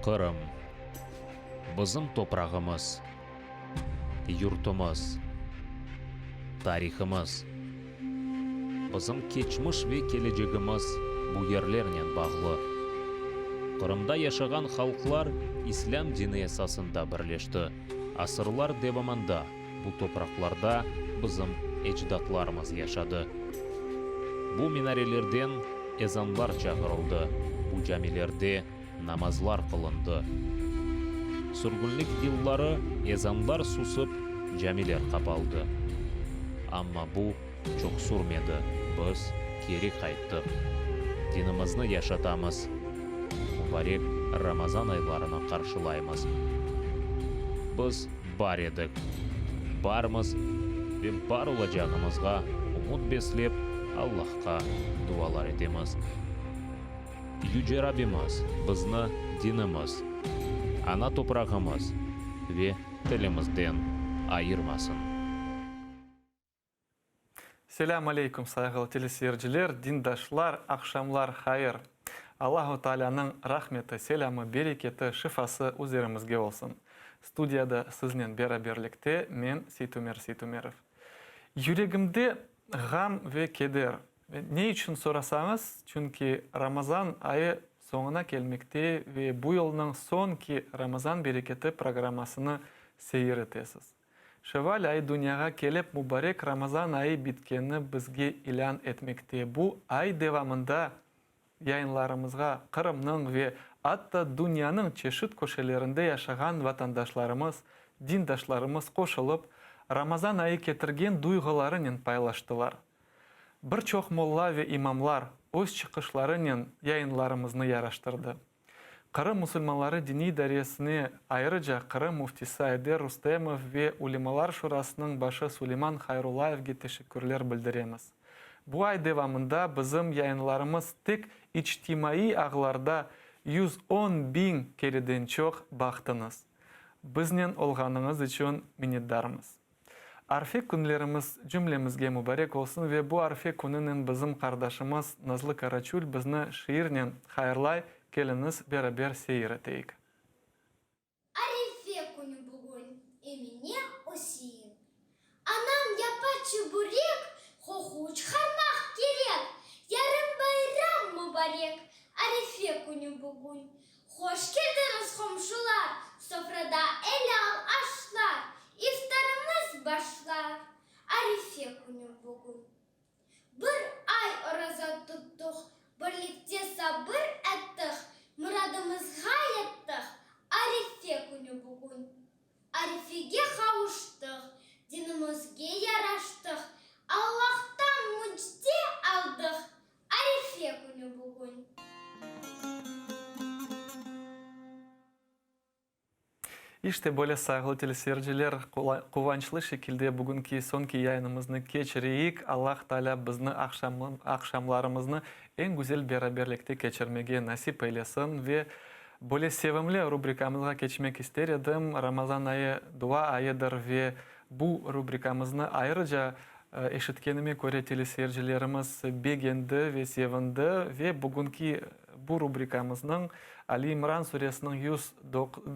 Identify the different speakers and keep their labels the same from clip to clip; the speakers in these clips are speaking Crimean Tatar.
Speaker 1: Qırım. Bizim toprağımız, yurtumız, tarihımız. Bizim keçmiş ve kelecegimiz bu yerlernen bağlı. Qırımda yaşağan halqlar İslâm dini esasında birleşti. Asırlar devamında bu topraqlarda bizim ecdatlarımız yaşadı. Bu minarelerden ezanlar çağırıldı, bu camilerde namazlar qılındı. Sürgünlik yılları ezanlar susıp, camiler qapaldı. Amma bu çoq sürmedi, biz keri qayttıq. Dinimizni yaşatamız, mubarek Ramazan aylarını qarşılaymız. Biz bar edik, barmız ve bar olacağımızğa ümüt beslep, Allahqa dualar etemiz. Yüce Rabbimiz bizni dinimiz, ana toprağımız ve tilimizden ayırmasın.
Speaker 2: Selâm aleyküm, sayğılı teleseyirciler, dindaşlar, aqşamlar hayır! Allahu Taalânıñ rahmeti, selâmı, bereketi, şifası üzerimizge olsun. Studiyada siznen beraberlikte men, Seytumer Seytumerov. Yüregimde ğam ve keder. Ne içün sorasañız, çünki Ramazan ayı soñuna kelmekte ve bu yılnıñ soñki Ramazan bereketi programmasını seyir etesiz. Şevval ayı dünyağa kelip, mubarek Ramazan ayı bitkenini bizge ilân etmekte. Bu ay devamında yayınlarımızğa Qırımnıñ ve atta dünyanıñ çeşit köşelerinde yaşağan vatandaşlarımız, dindaşlarımız qoşulıp, Ramazan ayı ketirgen duyğularınen paylaştılar. Bir çoq molla ve imamlar öz çıqışlarınen yayınlarımıznı yaraştırdı. Qırım musulmanları diniy idaresine, ayrıca Qırım müftisi Ayder Rustemov ve Ulemalar Şurasınıñ başı Suleyman Hayrullayevge teşekkürler bildiremiz. Bu ay devamında bizim yayınlarımız tek içtimaiy ağlarda 110 biñ kereden çoq baqtıñız. Biznen olğanıñız içün minnetdarmız. Arfe künlerimiz cümlemizge mubarek olsun ve bu arfe kününen bizim qardaşımız Nazlı Karaçül bizni şiirnen hayırlay, keliñiz beraber seyir eteyik.
Speaker 3: Arife künü bugün, Emine Üsein. Anam yapa çiburek, qoqu çıqarmaq kerek, Yarın bayram mubarek, Arife künü bugün. Hoş keldiñiz, qomşular, Sofrada elâl aşlar, İftarımız başlar, Arife künü bugün. Bir ay oraza tuttuq, Birlikte sabır ettik, Muradımızğa yettik, Arife künü bugün. Arifege qavuştıq, Dinimizge yaraştıq, Allahtan mücde aldıq, Arife künü bugün.
Speaker 2: İşte böyle, sayğılı teleseyirciler, quvançlı şekilde bugünki soñki yayınımıznı keçireyik. Allah Taalâ bizni aqşamlarımıznı eñ güzel beraberlikte keçirmege nasip eylesin. Ve böyle sevimli rubrikamızğa keçmek ister edim. Ramazan ayı dua ayıdır ve bu rubrikamıznı ayrıca Eşitkenime köre, teleseyircilerimiz begendi ve sevindi ve bugünki bu rubrikamıznıñ Ali İmran suresiniñ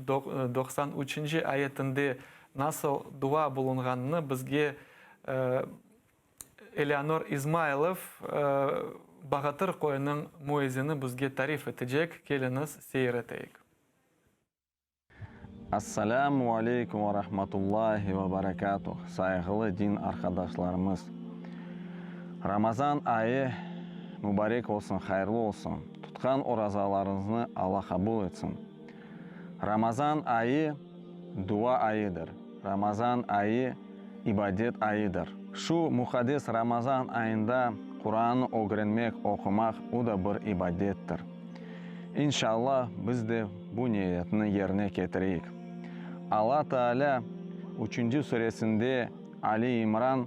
Speaker 2: 193-nci ayetinde nasıl dua bulunğanını bizge Eleonor İzmaylov, Bağatır köyüniñ müezini bizge tarif etecek. Keliñiz, seyir eteyik.
Speaker 4: Assalâmu aleykum ve rahmetullahi ve berekâtuh, sayğılı din arqadaşlarımız! Ramazan ayı mübarek olsun, hayırlı olsun! Tutqan orazalarıñıznı Alla qabul etsin! Ramazan ayı dua ayıdır, Ramazan ayı ibadet ayıdır. Şu muqaddes Ramazan ayında Qurannı ögrenmek, oqumaq, o da bir ibadettir. İnşallah, biz de bu niyetni yerine ketireyik. Alla Taalâ üçünci suresinde, Ali İmran,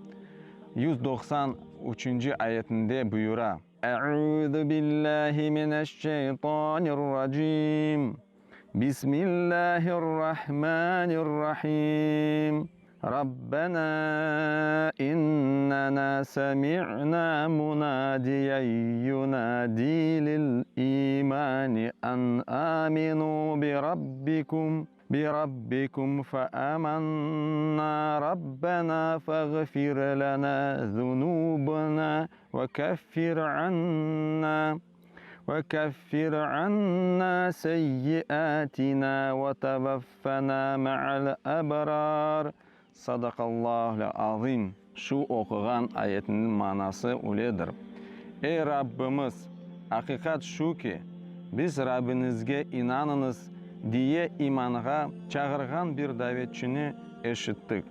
Speaker 4: 193-nci ayetinde buyura. Eûzü billâhi mineşşeytanirracîm. Bismillâhirrahmânirrahîm. Rabbena innena semi'na munadiyen yunadi lil imani an aminu bi rabbikum bi rabbikum fe amanna rabbena feğfir lena zunubena ve keffir anna ve keffir anna seyyiatina ve tevaffena ma'al ebrar. Sadaqallahul azim. Şu oquğan ayetniñ manası öyledir, Ey Rabbimiz, aqiqat şu ki, biz Rabbiñizge inanıñız diye imanğa çağırğan bir davetçini eşittik.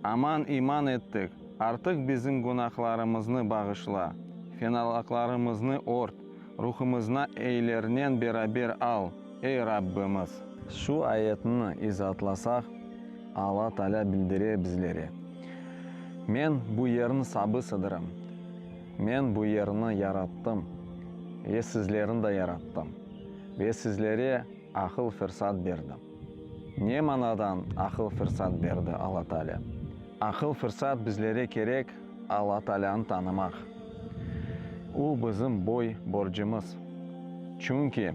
Speaker 4: Aman iman ettik, artıq bizim günahlarımıznı bağışla, fenalıqlarımıznı ört, ruhımıznı eylernen beraber al, ey Rabbimiz! Şu ayetni izaatlasaq, Alla Taalâ bildire bizlere, Men bu yerniñ sabısıdırım, Men bu yerni yarattım ve sizlerni de yarattım ve sizlere aqıl-fırsat berdim. Ne manadan aqıl-fırsat berdi Alla Taalâ? Aqıl-fırsat bizlere kerek Alla Taalânı tanımaq. U bizim boy borcumız. Çünki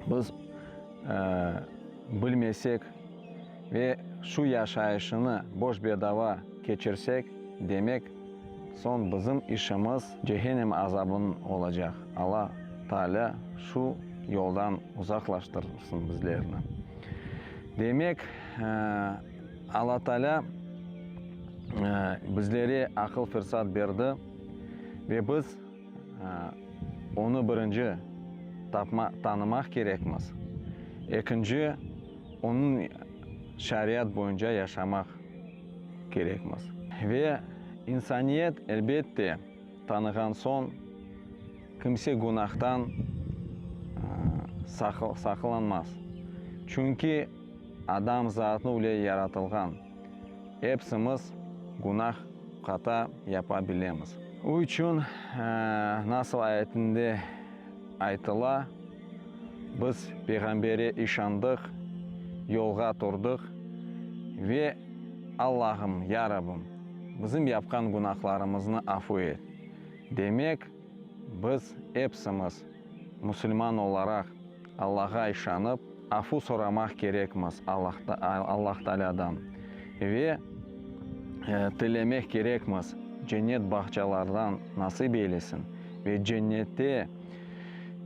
Speaker 4: biz bilmesek ve şu yaşayışını boş-bedava keçirsek, demek, soñ bizim işimiz cehennem azabın olacaq. Alla Taalâ şu yoldan uzaqlaştırsın bizlerni. Demek, Alla Taalâ bizlere aqıl-fırsat berdi ve biz Onı birinci tapma, tanımaq kerekmiz, ekinci, onıñ şariat boyunca yaşamaq kerekmiz. Ve insaniyet, elbette, tanığan soñ, kimse günahtan saqlanmaz. Çünki adam zatı öyle yaratılğan, epsimiz günah Hata yapa bilemiz. O içün, nasıl ayetinde aytıla, biz Peyğambere işandıq, yolğa turdıq ve Allahım, ya Rabbim, bizim yapqan günahlarımıznı afu et. Demek, biz epsimiz musulman olaraq Allahğa işanıp, afu soramaq kerekmiz Allah Taalâdan ve tilemek kerekmiz, cennet bağçalardan nasip eylesin ve cennette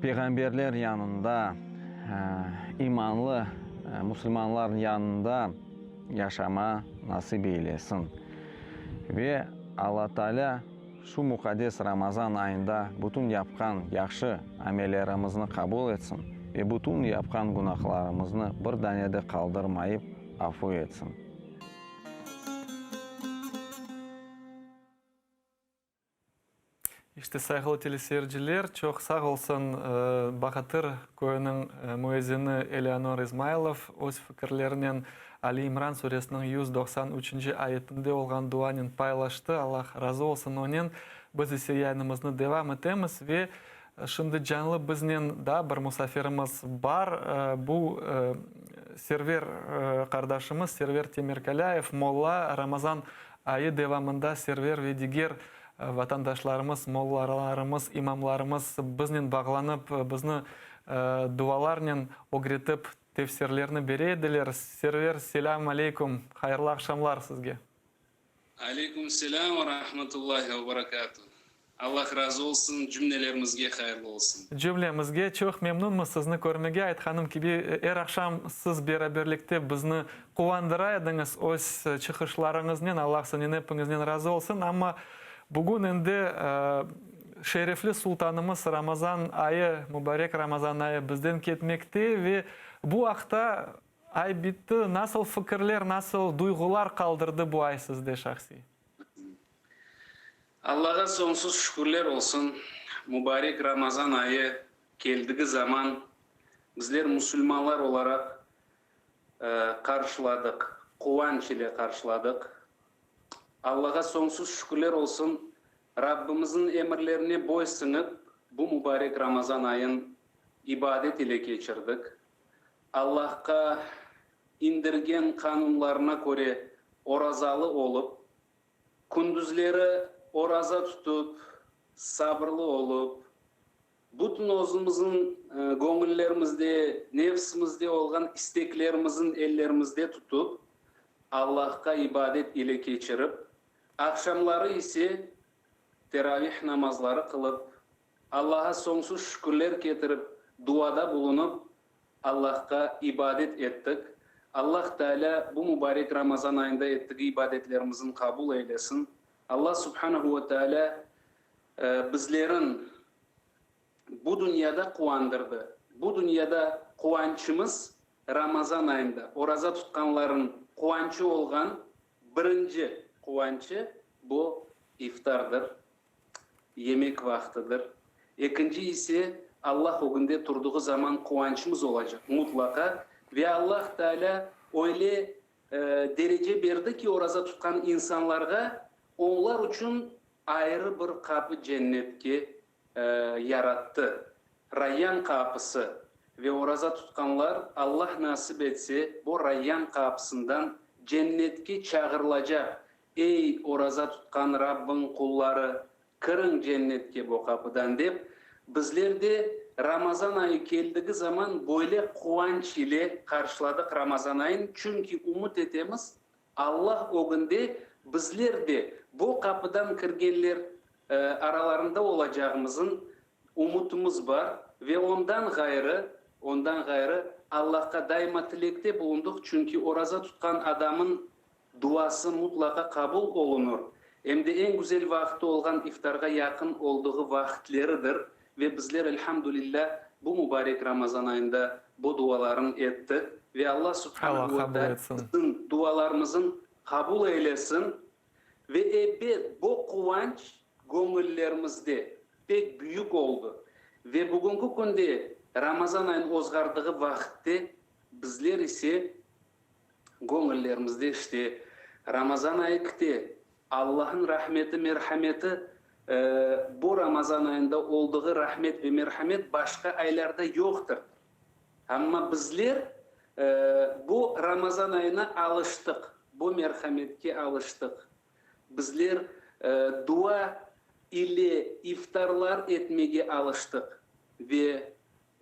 Speaker 4: peyğamberler yanında, imanlı musulmanlar yanında yaşama nasip eylesin. Ve Alla Taalâ Şu muqaddes Ramazan ayında bütün yapqan yahşı amellerimizni qabul etsin ve bütün yapqan günahlarımıznı bir dane de qaldırmayıp afu etsin.
Speaker 2: İşte, sayğılı teleseyirciler, çoq sağ olsun Bağatır köyüniñ müezzini Eleonor İzmaylov öz fikirlerinen Ali İmran suresiniñ 193-nci ayetinde olğan duanen paylaştı. Allah razı olsun onen. Biz ise yayınımıznı devam etemiz ve şimdi canlı biznen daa bir musafirimiz bar. Bu Server qardaşımız, Server Temirkalâyev, molla. Ramazan ayı devamında Server ve diger vatandaşlarımız, mollalarımız, imamlarımız biznen bağlanıp, bizni dualarnen ögretip, Tefsirlerni bere ediler. Server, selâm aleyküm, hayırlı aqşamlar sizge.
Speaker 5: Aleyküm selâm ve rahmetullahi ve berekatuh. Allah razı olsun, cümlelerimizge hayırlı olsun.
Speaker 2: Cümlemizge çoq memnunmız sizni körmege. Aytqanım kibi, er aqşam siz beraberlikte bizni quvandıra ediñiz öz çıqışlarıñıznen. Allah siznen epiñiznen razı olsun. Amma bugün endi Şerefli Sultanımız Ramazan ayı, mübarek Ramazan ayı bizden ketmekte ve bu aqta ay bitti, nasıl fikirler, nasıl duyğular qaldırdı bu ay sizde şahsiy?
Speaker 5: Allağa soñsuz şükürler olsun, mübarek Ramazan ayı keldigi zaman bizler musulmanlar olaraq qarşıladıq, quvanç ile qarşıladıq. Allağa soñsuz şükürler olsun, Rabbimizniñ emirlerine boysınıp, bu mübarek Ramazan ayın ibadet ile keçirdik. Allahqa indirgen qanunlarına köre. orazalı olıp, kündüzleri oraza tutıp, sabırlı olıp, bütün özümizniñ göñüllerimizde, nefsimizde olğan isteklerimizin ellerimizde tutıp, Allahqa ibadet ile keçirip, aqşamları ise teravih namazları qılıp, Allaha soñsuz şükürler ketirip, duada bulunıp, Allahqa ibadet ettik. Allah Teala bu mubarek Ramazan ayında ettigi ibadetlerimizin qabul eylesin. Allah Subhanehu ve Teala bizlerin bu dünyada quvandırdı. Bu dünyada quvançımız Ramazan ayında, oraza tutqanların quvançı olğan birinci quvançı bu iftardır. yemek vaqtıdır. Ekinci ise, Allah ögünde turdığı zaman quvançımız olacaq, mutlaqa. Ve Allah Teala öyle derece berdi ki, oraza tutqan insanlarğa, onlar içün ayrı bir qapı cennetke yarattı, Rayyan qapısı. Ve oraza tutqanlar, Allah nasip etse, bu Rayyan qapısından cennetke çağırılacaq, Ey, oraza tutqan Rabbiñ qulları, kiriñ cennetke bo qapıdan, dep, bizler de Ramazan ayı keldigi zaman böyle quvanç ile qarşıladıq Ramazan ayın, çünki ümüt etemiz, Allah ögünde bizler de bo qapıdan kirgenler aralarında olacağımızın ümütimiz bar ve ondan ğayrı, ondan ğayrı Allahqa daima tilekte bulundıq, çünki oraza tutqan adamın Duası mutlaqa qabul olunur, em de eñ güzel vaqıtı olğan iftarğa yaqın olduğı vaqıtleridir ve bizler, elhamdülillah, bu mubarek Ramazan ayında bu duaların ettik ve Allah subhanehu
Speaker 2: Allah
Speaker 5: ve
Speaker 2: qabul
Speaker 5: teala
Speaker 2: etsin.
Speaker 5: bizim dualarımızın qabul eylesin ve ebet bu quvanç göñüllerimizde pek büyük oldı ve bugünki künde Ramazan ayın ozğardığı vaqıtte bizler ise Göñüllerimizde işte Ramazan ayı kite, Allah'ın rahmeti, merhameti, bu Ramazan ayında olduğı rahmet ve merhamet başqa aylarda yoqtır. Amma bizler bu Ramazan ayına alıştıq, bu merhametke alıştıq. Bizler dua ile iftarlar etmege alıştıq ve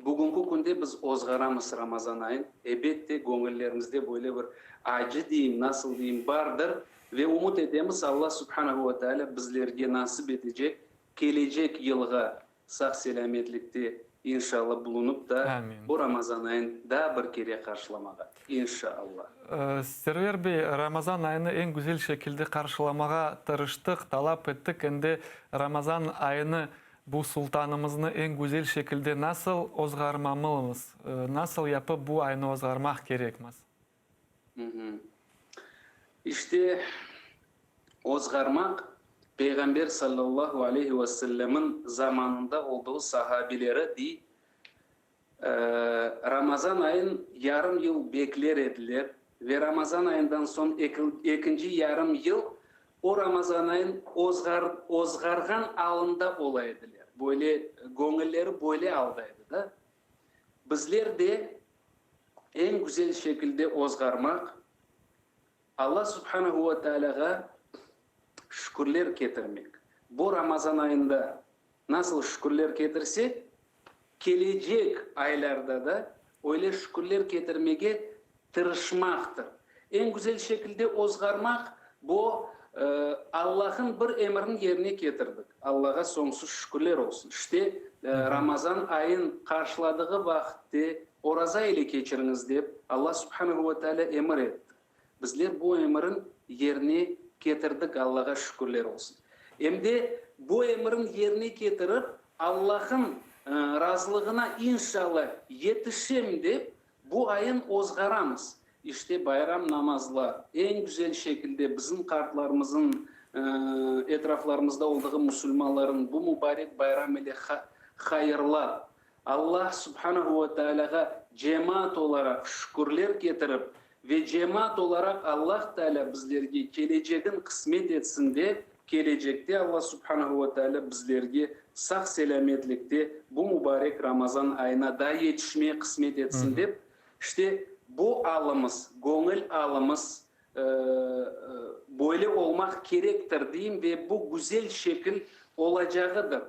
Speaker 5: Bugünki künde biz ozğaramız Ramazan ayın, ebette, göñüllerimizde böyle bir acı deyim, nasıl deyim, bardır ve ümüt etemiz, Alla subhanehu ve teala bizlerge nasip etecek, kelecek yılğa sağ-selâmetlikte, inşalla, bulunıp da, bu Ramazan ayın daa bir kere qarşılamağa, inşalla.
Speaker 2: Server bey, Ramazan ayını eñ güzel şekilde qarşılamağa tırıştıq, talap ettik, endi Ramazan ayını Bu sultanımıznı eñ güzel şekilde nasıl ozğarmamılımız, nasıl yapıp bu aynı ozğarmaq kerekmiz?
Speaker 5: İşte, ozğarmaq, Peyğamber sallallahu aleyhi ve sellemniñ zamanında olduğı sahabileri dey, Ramazan ayın yarım yıl bekler ediler ve Ramazan ayından soñ ekinci yarım yıl o Ramazan ayın ozğarğan alında ola ediler. Böyle, göñülleri böyle alda edi da. Bizler de eñ güzel şekilde ozğarmaq, Alla subhanehu ve tealâğa şükürler ketirmek. Bu Ramazan ayında nasıl şükürler ketirsek, kelecek aylarda da öyle şükürler ketirmege tırışmaqtır. Eñ güzel şekilde ozğarmaq, bu, Allah'ın bir emrini yerine ketirdik. Allah'a soñsuz şükürler olsun. İşte, Ramazan ayın qarşıladığı vaqıtte oraza ile keçiriñiz dep, Allah subhanehu ve tealâ emir etti. Bizler bu emirin yerine ketirdik, Allağa şükürler olsun. Em de bu emirin yerine ketirip, Allah'ın razılığına inşalla yetişem dep, bu ayın ozğaramız. İşte bayram namazlar, eñ güzel şekilde bizim qartlarımızın, etraflarımızda olduğı musulmanların bu mubarek bayram ile hayırlap, Allah subhanehu ve tealâğa cemaat olaraq şükürler ketirip ve cemaat olaraq Allah Tealâ bizlerge kelecegin qısmet etsin dep, kelecekte Allah subhanehu ve tealâ bizlerge sağ-selâmetlikte bu mubarek Ramazan ayına da yetişmeye qısmet etsin dep, işte bu alımız, göñül alımız. Böyle olmaq kerektir, deyim, ve bu güzel şekil olacağıdır.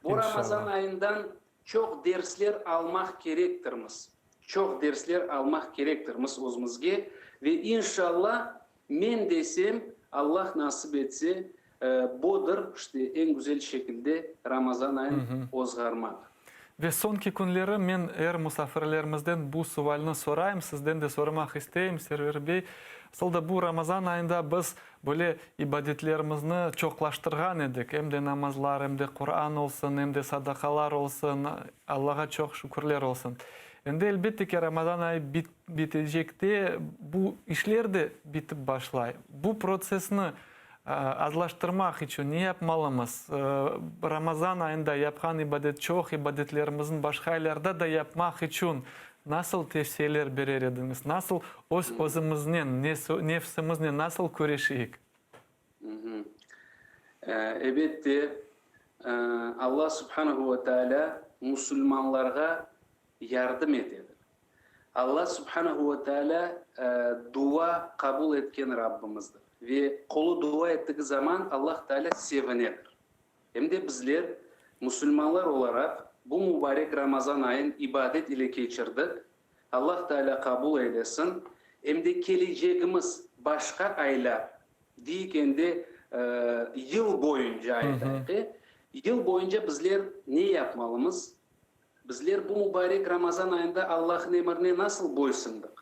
Speaker 5: Bu Ramazan ayından çoq dersler almaq kerektirmiz. Çoq dersler almaq kerektirmiz özümizge ve inşalla, men desem, Allah nasip etse, bodır, işte, eñ güzel şekilde Ramazan ayın ozğarmaq.
Speaker 2: Ve soñki künleri men er musafirlerimizden bu sualni sorayım, sizden de soramaq isteyim, Server bey. Asıl da bu Ramazan ayında biz böyle ibadetlerimizni çoqlaştırğan edik, em de namazlar, em de Quran olsun, em de sadaqalar olsun, Allağa çoq şükürler olsun. Endi, elbette ki, Ramazan ayı bitecekte bu işler de bitip başlay. Bu protsessni Azlaştırmaq içün ne yapmalımız? Ramazan ayında yapqan ibadet, çoq ibadetlerimizni başqa aylarda da yapmaq içün nasıl tevsiyeler berer ediñiz? Nasıl öz özümiznen, nefsimiznen nasıl küreşeyik?
Speaker 5: Ebette, Alla subhanehu ve teala musulmanlarğa yardım etedir. Alla subhanehu ve teala dua qabul etken Rabbimizdir ve qulu dua ettigi zaman Allah Teala sevinedir. Em de bizler, musulmanlar olaraq, bu mubarek Ramazan ayın ibadet ile keçirdik, Allah Teala qabul eylesin, em de kelecegimiz başqa aylar, deyik endi yıl boyunca aytayıq, yıl boyunca bizler ne yapmalımız? Bizler bu mubarek Ramazan ayında Allahnıñ emirine nasıl boysundıq?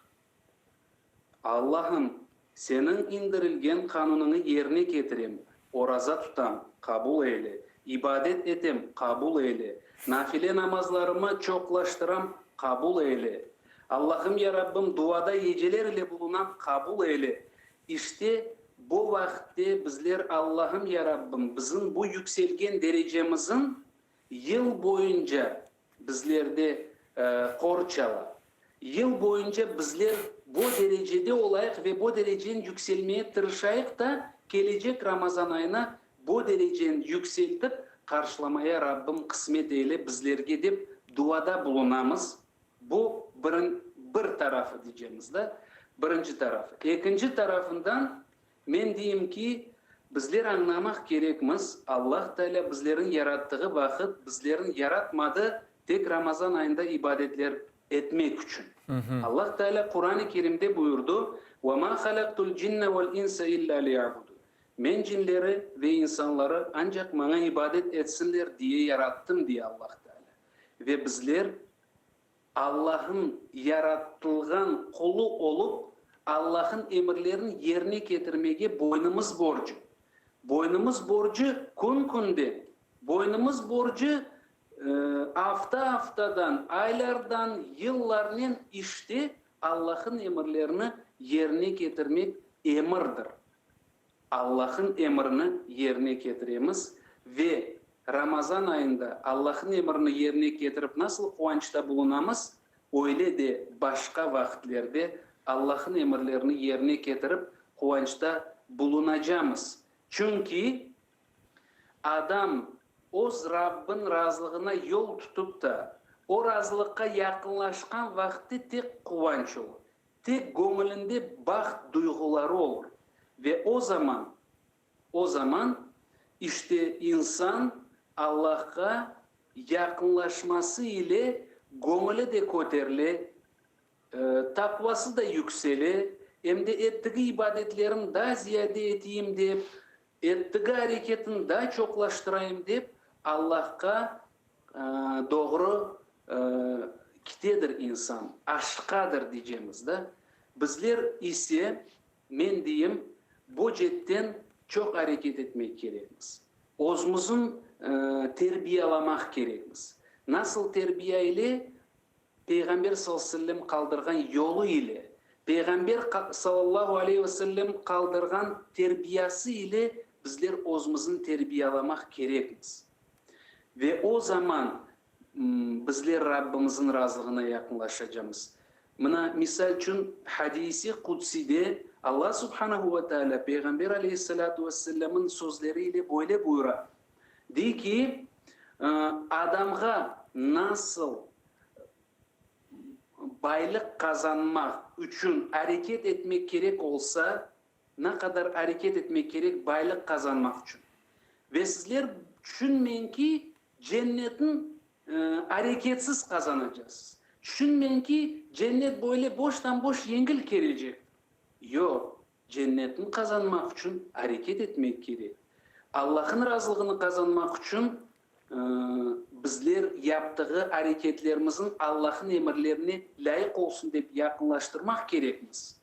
Speaker 5: Allahım, Seniñ indirilgen qanunıñı yerine ketirem, oraza tutam, qabul eyle, ibadet etem, qabul eyle, nafile namazlarımı çoqlaştıram, qabul eyle. Allahım, ya Rabbim, duada yeceler ile bulunam, qabul eyle. İşte, bu vaqıtte bizler Allahım, ya Rabbim, bizim bu yükselgen derecemizin Yıl boyunca bizlerde qorçala. Yıl boyunca bizler bo derecede olayıq ve bo derecen yükselmeye tırışayıq da, kelecek Ramazan ayına bo derecen yükseltip qarşılamaya Rabbim qısmet eyle bizlerge dep duada bulunamız. Bu birin bir tarafı diycemiz da, birinci tarafı. Ekinci tarafından Men deyim ki, bizler añlamaq kerekmiz, Allah Teala bizlerin yarattığı vaqıt bizlerin yaratmadı tek Ramazan ayında ibadetler etmek içün. Allah Teala Quran-ı Kerimde buyurdı, Ve ma halaktul cinne vel insa illa liyabudun. Men cinleri ve insanları ancaq maña ibadet etsinler diye yarattım, dey Allah Teala. Ve bizler Allah'ın yaratılğan qulu olıp, Allah'ın emirlerin yerine ketirmege boynumız borcu. Boynumız borcu kün-künden, boynumız borcu afta-aftadan, aylardan, yıllarnen işte Allah'ın emirlerini yerine ketirmek emirdir. Allah'ın emrini yerine ketiremiz ve Ramazan ayında Allah'ın emrini yerine ketirip nasıl quvançta bulunamız, öyle de başqa vaqıtlerde Allah'ın emirlerini yerine ketirip quvançta bulunacamız. Çünki adam öz Rabbin razılığına yol tutıp da, o razılıqqa yaqınlaşqan vaqıtte tek quvanç olur. Tek göñülinde baht duyğuları olur ve o zaman, o zaman, işte, insan Allahqa yaqınlaşması ile göñüli de köterile, taqvası da yüksele, em de ettigi ibadetlerin daa ziyade eteyim dep, ettigi areketin daa çoqlaştırayım dep, Allahqa Doğru kitedir insan, aşqadır diycemiz da. Bizler ise, men deyim, bu cetten çoq areket etmek kerekmiz. Özümüzün terbiyalamaq kerekmiz. Nasıl terbiya ile? Peyğamber sallallahu aleyhi ve sellem qaldırğan yolu ile, Peyğamber sallallahu aleyhi ve sellem qaldırğan terbiyası ile bizler özümüzni terbiyalamaq kerekmiz. Ve o zaman bizler Rabbimizniñ razılığına yaqınlaşacamız. Mına, misal içün, hadisi qudside Alla subhanehu ve teala Peyğamber aleyhissalâtu vesselâmnıñ sözleri ile böyle buyura, dey ki, Adamğa nasıl baylıq qazanmaq içün areket etmek kerek olsa, Ne qadar areket etmek kerek baylıq qazanmaq içün. Ve sizler tüşünmeñ ki, cennetni areketsiz qazanacaqsız. Tüşünmeñ ki, cennet böyle boştan-boş yengil kelecektir. Yoq, cennetni qazanmaq içün areket etmek kerek. Allah'ın razılığını qazanmaq içün bizler yaptığı areketlerimizin Allah'ın emirlerine lâyıq olsun dep yaqınlaştırmaq kerekmiz.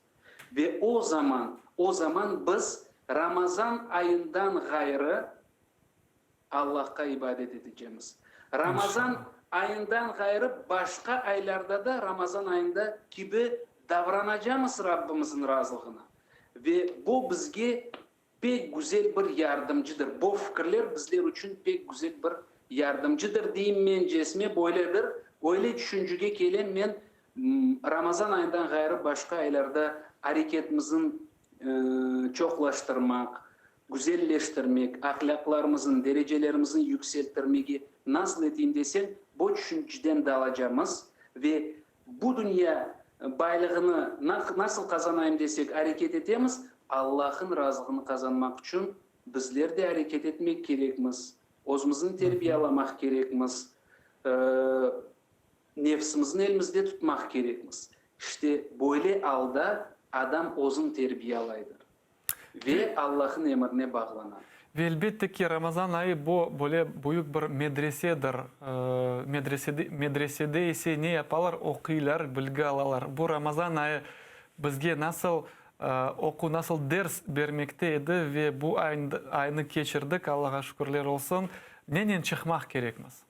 Speaker 5: Ve o zaman, o zaman biz Ramazan ayından ğayrı Allahqa ibadet etecemiz. Ramazan ayından ğayrı başqa aylarda da Ramazan ayında kibi davranacamız Rabbimizin razılığına. Ve bu bizge pek güzel bir yardımcıdır. Bu fikirler bizler içün pek güzel bir yardımcıdır, deyim men, cesme böyledir. Öyle tüşüncüge kelem men, Ramazan ayından ğayrı başqa aylarda areketimizin çoqlaştırmaq, güzelleştirmek, ahlâqlarımızın, derecelerimizin yükselttirmege nasıl eteyim deseñ, bu tüşünceden dalacamız ve bu dünya baylığını nasıl qazanayım desek areket etemiz, Allah'ın razılığını qazanmaq içün bizler de areket etmek kerekmiz, özümizni terbiyalamaq kerekmiz, nefsimizni elimizde tutmaq kerekmiz. İşte, böyle alda adam özün terbiyalaydır. Ve Allah'ın emirine bağlana.
Speaker 2: Ve elbette ki, Ramazan ayı bu, böyle büyük bir medresedir. Medresede, medresede ise ne yapalar? Oquylar, bilgi alalar. Bu Ramazan ayı bizge nasıl oqu, nasıl ders bermekte edi ve bu aynı keçirdik, Allah'a şükürler olsun. Nenen çıqmaq kerekmiz?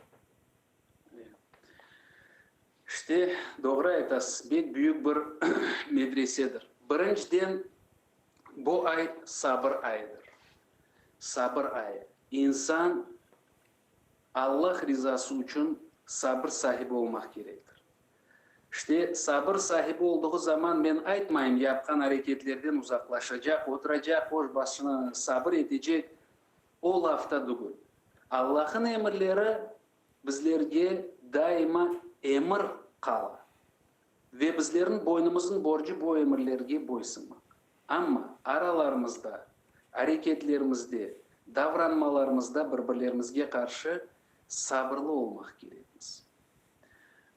Speaker 5: İşte, doğru aytasız, bek büyük bir medresedir. Birinciden, bu ay sabır ayıdır. Sabır ayı. İnsan Allah rizası içün sabır sahibi olmaq kerektir. İşte, sabır sahibi olduğu zaman, men aytmayım, yapqan areketlerden uzaqlaşacaq, oturacaq, öz başına sabır etecek, o lafta dügül. Allah'ın emirleri Bizlerge daima emir qala ve bizlerniñ boynumıznıñ borcu bu emirlerge boysunmaq. Amma aralarımızda, areketlerimizde, davranmalarımızda bir-birlerimizge qarşı sabırlı olmaq kerekmiz.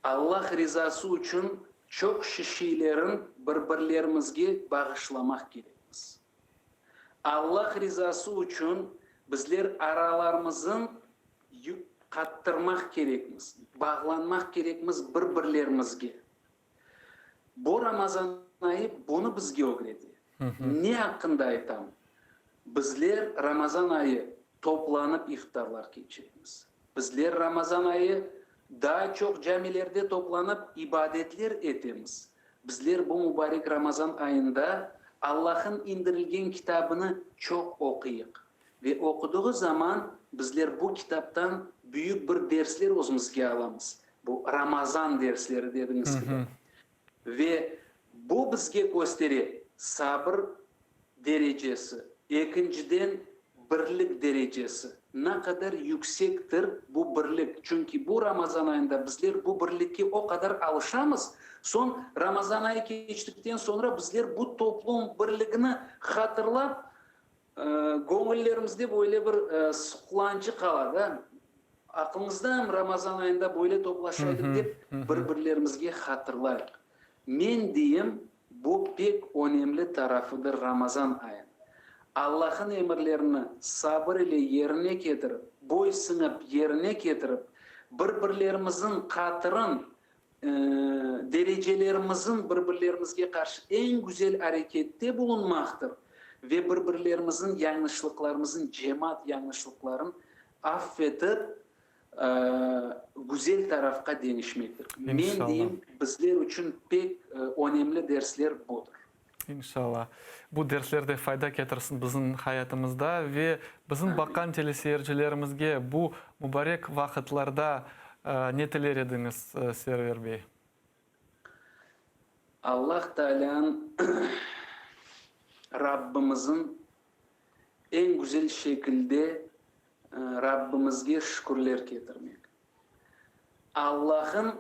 Speaker 5: Allah rizası içün çoq şişiylerin bir-birlerimizge bağışlamaq kerekmiz. Allah rizası içün bizler aralarımızın Qattırmaq kerekmiz, bağlanmaq kerekmiz bir-birlerimizge. Bu Ramazan ayı bunı bizge ögrete. Ne aqqında aytam? Bizler Ramazan ayı toplanıp iftarlar keçiremiz. Bizler Ramazan ayı daa çoq camilerde toplanıp ibadetler etemiz. Bizler bu mubarek Ramazan ayında Allah'ın indirilgen kitabını çoq oquyıq. Ve oqudığı zaman bizler bu kitaptan büyük bir dersler özümizge alamız. Bu Ramazan dersleri dediñiz kibi. Ve bu bizge köstere sabır derecesi, ekinciden birlik derecesi, ne qadar yüksektir bu birlik. Çünki bu Ramazan ayında bizler bu birlikke o qadar alışamız, soñ Ramazan ayı keçtikten soñra bizler bu toplum birligini hatırlap, Göñüllerimizde böyle bir suqlançı qala da, aqlımızda Ramazan ayında böyle toplaşaydık dep bir-birlerimizge hatırlayıq. Men deyim, bu pek önemli tarafıdır Ramazan ayınıñ. Allah'ın emirlerini sabır ile yerine ketirip, boysınıp yerine ketirip, bir-birlerimizin qatırın derecelerimizin bir-birlerimizge qarşı eñ güzel arekette bulunmaqtır ve bir-birlerimizin yañlışlıqlarımızın, cemaat yañlışlıqların affetip, güzel tarafqa deñişmektir. Men deyim, bizler içün pek önemli dersler budır.
Speaker 2: İnşallah. Bu dersler de fayda ketirsin bizim hayatımızda ve bizim baqqan teleseyircilerimizge bu mubarek vaqıtlarda ne tiler ediñiz, Server bey?
Speaker 5: Allah Taalânıñ, Rabbimizin eñ güzel şekilde Rabbimizge şükürler ketirmek. Allah'ın,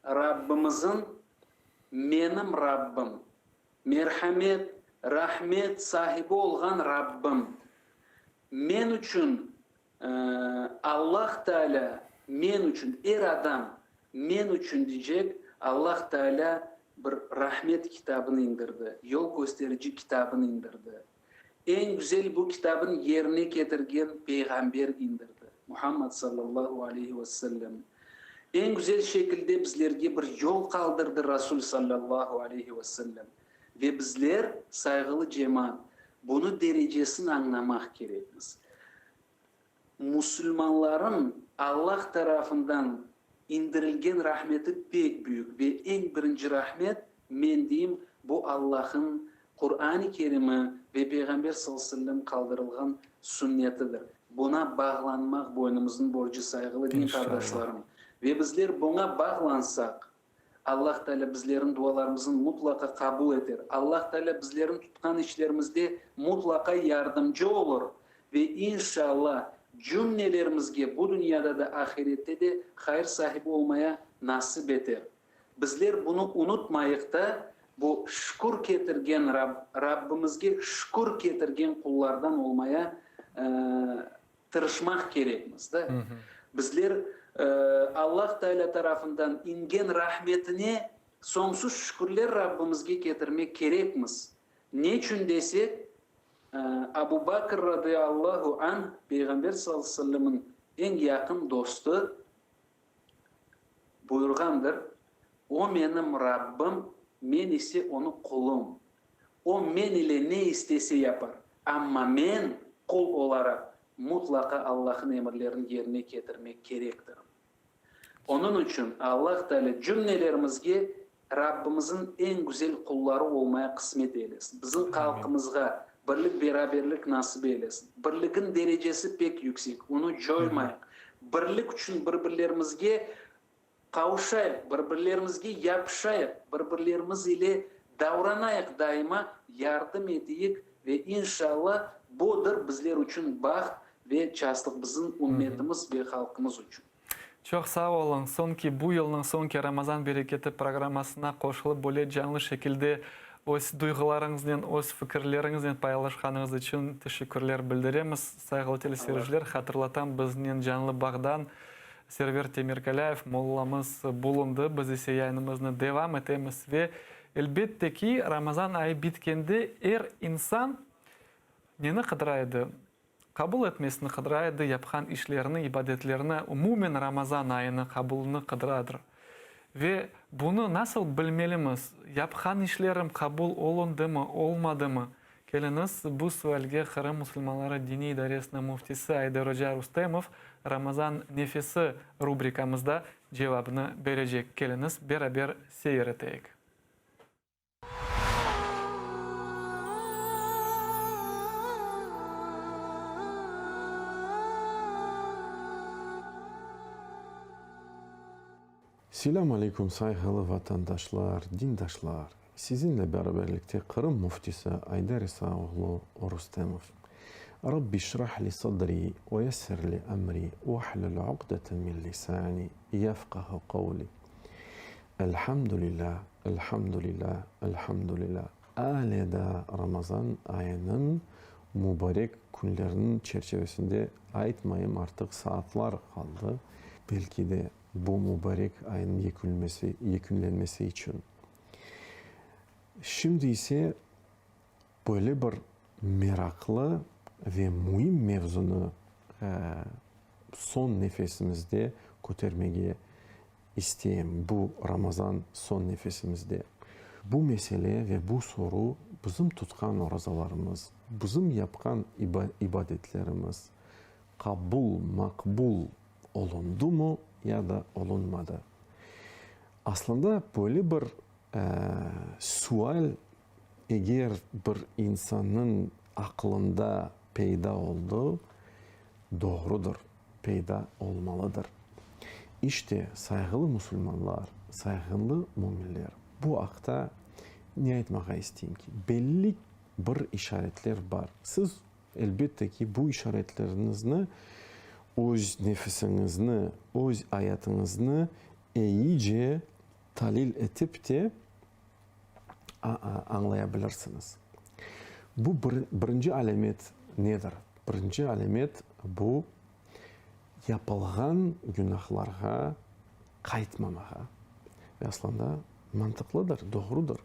Speaker 5: Rabbimizin, menim Rabbim, merhamet. Rahmet sahibi olğan Rabbim, men içün, Allah Teala men içün, er adam men içün diycek, Allah Teala bir rahmet kitabını indirdi, yol kösterici kitabını indirdi. Eñ güzel bu kitabın yerine ketirgen peyğamber indirdi, Muhammad sallallahu aleyhi ve sellem. Eñ güzel şekilde bizlerge bir yol qaldırdı Rasul sallallahu aleyhi ve sellem. Ve bizler, sayğılı cemaat, bunı derecesini añlamaq kerekmiz. Musulmanların Allah tarafından indirilgen rahmeti pek büyük ve eñ birinci rahmet, men deyim, bu Allah'ın Qur'an-ı Kerimi ve Peyğamber sallallahu aleyhi ve sellem qaldırılğan sünnetidir. Buna bağlanmaq boynumıznıñ borcu, sayğılı din qardaşlarım. Ve bizler buña bağlansaq, Allah Teala bizlerin dualarımızın mutlaqa qabul eter. Allah Teala bizlerin tutqan işlerimizde mutlaqa yardımcı olur ve inşallah cümlelerimizge bu dünyada da ahirette de hayır sahibi olmaya nasip eter. Bizler bunı unutmayıq da, bu şükür ketirgen Rabbimizge şükür ketirgen qullardan olmaya tırışmaq kerekmiz da. Bizler Allah Teala tarafından ingen rahmetine soñsuz şükürler Rabbimizge ketirmek kerekmiz. Neçün desek, Abu Bakr radıyallahu anh, Peyğamber sallallahu aleyhi ve sellemniñ eñ yaqın dostu, Buyurğandır, O menim Rabbim, men ise Onıñ qulum. O men ile ne istese yapar, amma men, qul olaraq, mutlaqa Allah'ın emirlerini yerine ketirmek kerektirim. Onıñ içün Allah Teala cümlelerimizge Rabbimizin eñ güzel qulları olmaya qısmet eylesin. Bizim halqımızğa birlik-beraberlik nasip eylesin. Birligin derecesi pek yüksek, onı coymayıq. Birlik içün bir-birlerimizge qavuşayıq, bir-birlerimizge yapışayıq, bir-birlerimiz ile davranayıq daima, yardım eteyik ve inşalla budır bizler içün baht ve çaslıq bizim ümmetimiz ve halqımız içün.
Speaker 2: Çoq sağ oluñ. Soñki, bu yılnıñ soñki Ramazan bereketi programmasına qoşulıp, böyle canlı şekilde öz duyğularıñıznen, öz fikirleriñiznen paylaşqanıñız içün teşekkürler bildiremiz. Sayğılı teleseyirciler, hatırlatam, biznen canlı bağdan Server Temirkalâyev mollamız bulundı. Biz ise yayınımıznı devam etemiz ve, elbette ki, Ramazan ayı bitkende er insan neni qıdıra edi? Qabul etmesini qıdıra edi, yapqan işlerini, ibadetlerini, umumen Ramazan ayını qabulını qıdıradır. Ve bunı nasıl bilmelimiz, yapqan işlerim qabul olundımı, olmadımı? Keliñiz, bu sualge Qırım musulmanları diniy idaresiniñ müftisi Ayder oca Rustemov Ramazan nefesi rubrikamızda cevabını berecek. Keliñiz, beraber seyir eteyik.
Speaker 6: Selâm aleyküm, sayğılı vatandaşlar, dindaşlar! Sizinle beraberlikte Qırım Müftisi Ayder İsa oğlu Rustemov. Rabbi şrah li sadri ve yessir li emri vahlul uqdeten min lisani yefqahu qavli. Elhamdülilâ, elhamdülilâ, elhamdülilâ. Ale daa Ramazan ayınıñ mubarek künleriniñ çerçevesinde aytmayım, artıq saatlar qaldı, belki de bu mubarek ayınıñ yekünmesi, yekünlenmesi içün. Şimdi ise böyle bir meraqlı ve müim mevzunı soñ nefesimizde kötermege İsteyim bu Ramazan soñ nefesimizde. Bu mesele ve bu soru bizim tutqan orazalarımız, bizim yapqan ibadetlerimiz qabul, maqbul olundımı ya da olunmadı? Aslında böyle bir sual eger bir insannıñ aqlında peyda oldı, doğrudır. Peyda olmalıdır. İşte, sayğılı musulmanlar, sayğınlı müminler, bu aqta ne aytmağa isteyim ki, belli bir işaretler bar. Siz, elbette ki, bu işaretleriñizni öz nefisiñizni, öz ayatıñıznı eyice talil etip te añlaya bilirsiñiz. Bu birinci alâmet nedir? Birinci alâmet bu, yapılğan günahlarğa qaytmamağa. Ve aslında mantıqlıdır, doğrudır.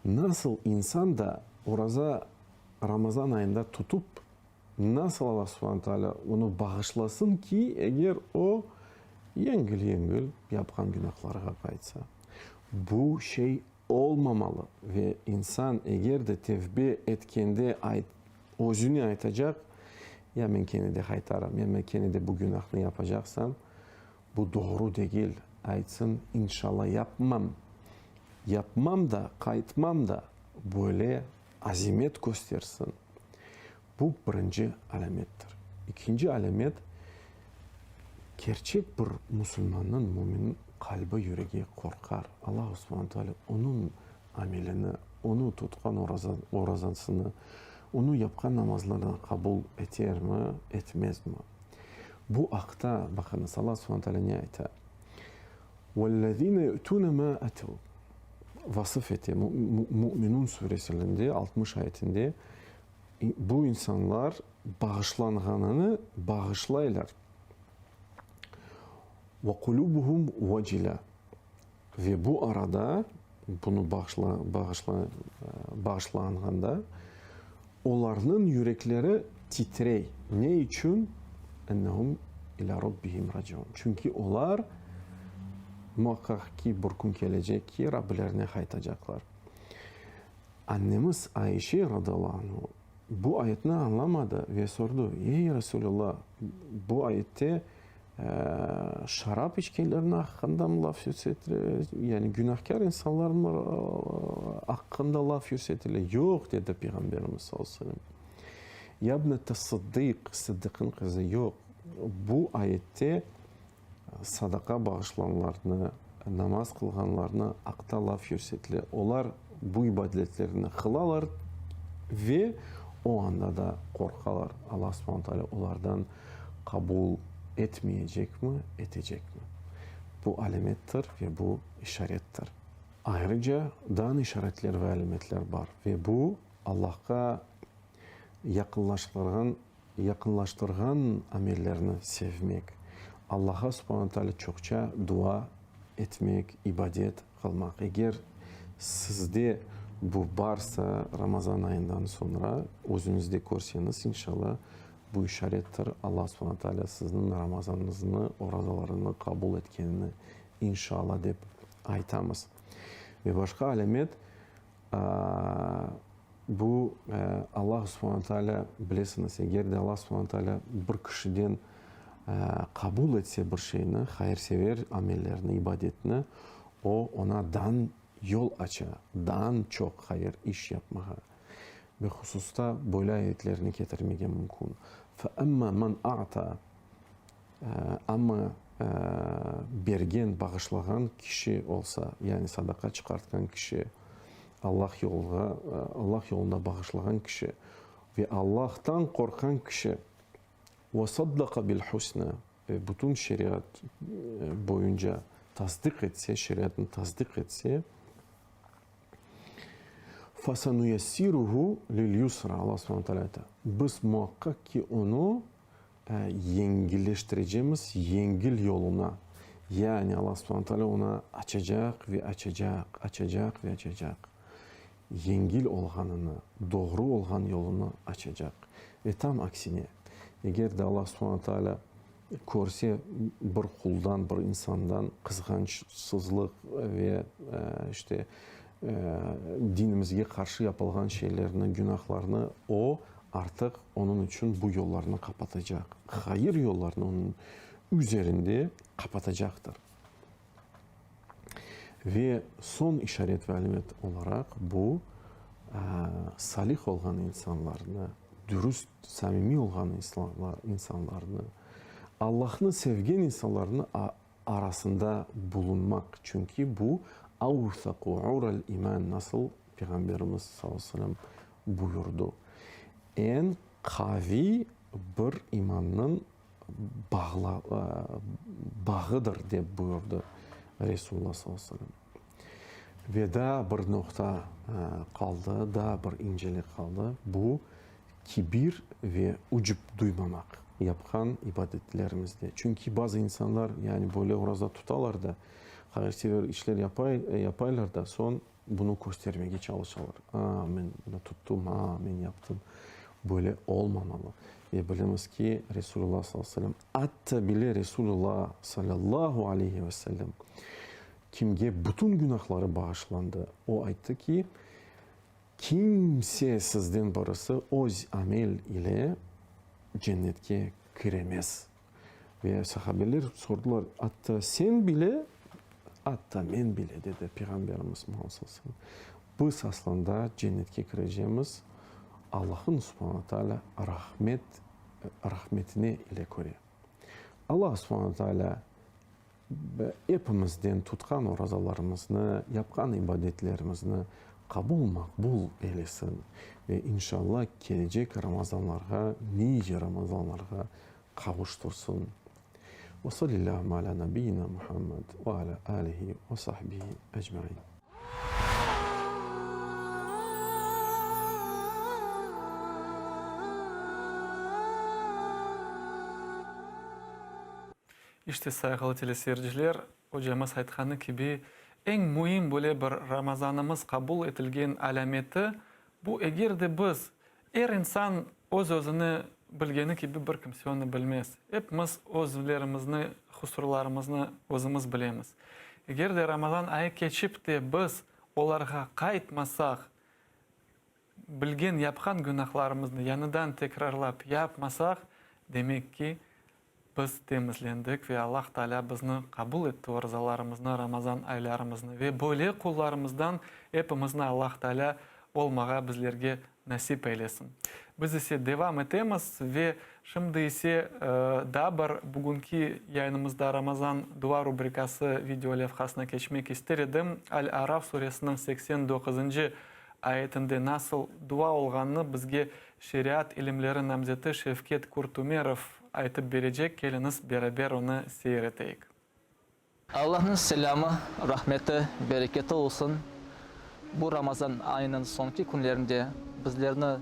Speaker 6: Nasıl insan da oraza Ramazan ayında tutup, nasıl Alla subhane taalâ onı bağışlasın ki, eger o yengil-yengil yapqan günahlarğa qaytsa? Bu şey olmamalı ve insan eger de tevbe etkende özüne aytacaq, ya men kene de qaytarım, ya men kene de bu günahnı yapacaqsam, bu doğru degil, aytsın, inşalla yapmam, yapmam da, qaytmam da, böyle azimet köstersin. Bu birinci alâmettir. İkinci alâmet, kerçek bir musulmannıñ, müminniñ qalbi, yüregi qorqar. Allahu subhane teala onıñ amelini, onıñ tutqan orazasını, onıñ yapqan namazlarını qabul etermi, etmezmi? Bu aqta, baqıñız, Allah subhane teala ne ayta? Vellezine yu'tune ma atev. Vasıf ete, Müminun suresinde, 60 ayetinde, Bu insanlar bağışlanğanını bağışlaylar. Ve qulubuhum vecila. Ve bu arada, bunı bağışlanğanda, olarnıñ yürekleri titrey. Ne içün? Ennehum ilâ rabbihim raciun. Çünki olar, muaqqaq ki, bir kün kelecek ki, Rabbilerine qaytacaqlar. Annemiz Aişe radıyallahu anhu bu ayetni añlamadı ve sordı, Ey, Resulullah, bu ayette şarap içkenlerniñ aqqında mı laf yürsetile, yani günahkâr insanlar mı aqqında laf yürsetile? Yoq, dedi Peyğamberimiz sallallahu aleyhi ve sellem. Ya ibnete Sıddık, Sıddıqnıñ qızı, yoq, bu ayette Sadaqa bağışlanlarnı, namaz qılğanlarnı aqta laf yürsetile. Olar bu ibadetlerni qılalar ve o anda da qorqalar, Alla subhane taalâ olardan qabul etmeyecekmi, etecekmi? Bu alâmettir ve bu işarettir. Ayrıca daa işaretler ve alâmetler bar ve bu Allahqa yaqınlaştırğan Yaqınlaştırğan amellerni sevmek, Allaha subhane taalâ çoqça dua etmek, ibadet qılmaq. Eger sizde bu barsa, Ramazan ayından soñra özüñizde körseñiz, inşallah, bu işarettir, Alla subhane taalâ sizniñ Ramazanıñıznı, orazalarıñnı qabul etkenini, inşallah, dep aytamız. Ve başqa alâmet, Bu, Allah subhane taalâ, bilesiñiz, eger de Allah subhane taalâ bir kişiden qabul etse bir şeyni, hayırsever amellerni, ibadetni, o, oña dan yol aça, daan çoq hayır iş yapmağa. Ve hususta böyle ayetlerni ketirmege mümkün, Fe emmâ men a'ta, Amma bergen, bağışlağan kişi olsa, yani sadaqa çıqartqan kişi, Allah yolğa, Allah yolunda bağışlağan kişi ve Allahtan qorqqan kişi, ve saddaqa bil husna, ve bütün şeriat boyunca tasdiq etse, şeriatnı tasdiq etse, fasanuyessiruhu lil yusra, Allah subhane teala ayta, biz muaqqaq ki onı Yengilleştirecemiz yengil yoluna, yani Allah subhane taalâ ona açacaq ve açacaq, açacaq ve açacaq. Yengil olğanını, doğru olğan yolunı açacaq. Ve tam aksine, eger de Allah subhane taalâ körse bir quldan, bir insandan qızğançsızlıq ve işte dinimizge qarşı yapılğan şeylerni, günahlarnı, o, Artıq onıñ içün bu yollarnı qapatacaq, hayır yollarnı onıñ üzerinde qapatacaqtır. Ve soñ işaret ve alâmet olaraq bu, salih olğan insanlarnı, dürüst, samimiy olğan insanlarnı, Allahnı sevgen insanlarnı arasında bulunmaq, çünki bu, avsaqu ural iman, nasıl Peyğamberimiz sallallahu aleyhi ve sellem buyurdı, eñ qaviy bir imannıñ bağla, bağıdır, dep buyurdı Resulullah sallallahu aleyhi ve sellem. Ve daa bir noqta qaldı, daa bir incelik qaldı, bu, kibir ve ucb duymamaq yapqan ibadetlerimizde. Çünki bazı insanlar, yani böyle oraza tutalar da, hayırsever işler yapaylar da, soñ bunı köstermege çalışalar. A, men bunı tuttım, a, men yaptım. Böyle olmamalı. Ve bilemiz ki, Resulullah sallallahu aleyhi ve sellem, atta bile Resulullah sallallahu aleyhi ve sellem, kimge bütün günahları bağışlandı, o ayttı ki, Kimse sizden birisi öz amel ile cennetke kiremez. Ve sahabeler sordılar, Atta sen bile? Atta men bile, dedi Peyğamberimiz Muhammed sallallahu aleyhi ve sellem. Biz aslında cennetke kirecemiz Allah'ın subhana teala rahmet, rahmetine ile köre. Allah subhana teala Epimizden tutqan orazalarımıznı, yapqan ibadetlerimizni qabul-maqbul eylesin ve inşalla kelecek Ramazanlarğa, nice Ramazanlarğa qavuştırsın. Ve salillâhümme alâ nabiyyina Muhammed ve alâ âlihi ve sahbihi ecmaîn.
Speaker 2: İşte, sayğılı teleseyirciler, ocamız aytqanı kibi, eñ müim böyle bir Ramazanımız qabul etilgen alâmeti, bu eger de biz, er insan öz-özüni bilgeni kibi bir kimse onı bilmez. Epimiz özlerimizni, husurlarımıznı özümiz bilemiz. Eger de Ramazan ayı keçip de biz olarğa qaytmasaq, bilgen, yapqan günahlarımıznı yañıdan tekrarlap yapmasaq, demek ki, Biz temizlendik ve Allah Taalâ bizni qabul etti, orazalarımıznı, Ramazan aylarımıznı ve böyle qullarımızdan epimizni Allah Taalâ olmağa bizlerge nasip eylesin. Biz ise devam etemiz ve şimdi ise daa bir bugünki yayınımızda Ramazan dua rubrikası video levhasına keçmek ister edim. Al-Araf suresiniñ 89-ncı ayetinde nasıl dua olğanını bizge Şeriat ilimleri namzeti Şevket Kurtumerov aytıp berecek, keliñiz beraber onı seyir eteyik.
Speaker 7: Allahnıñ selâmı, rahmeti, bereketi olsun bu Ramazan ayınıñ soñki künlerinde bizlerni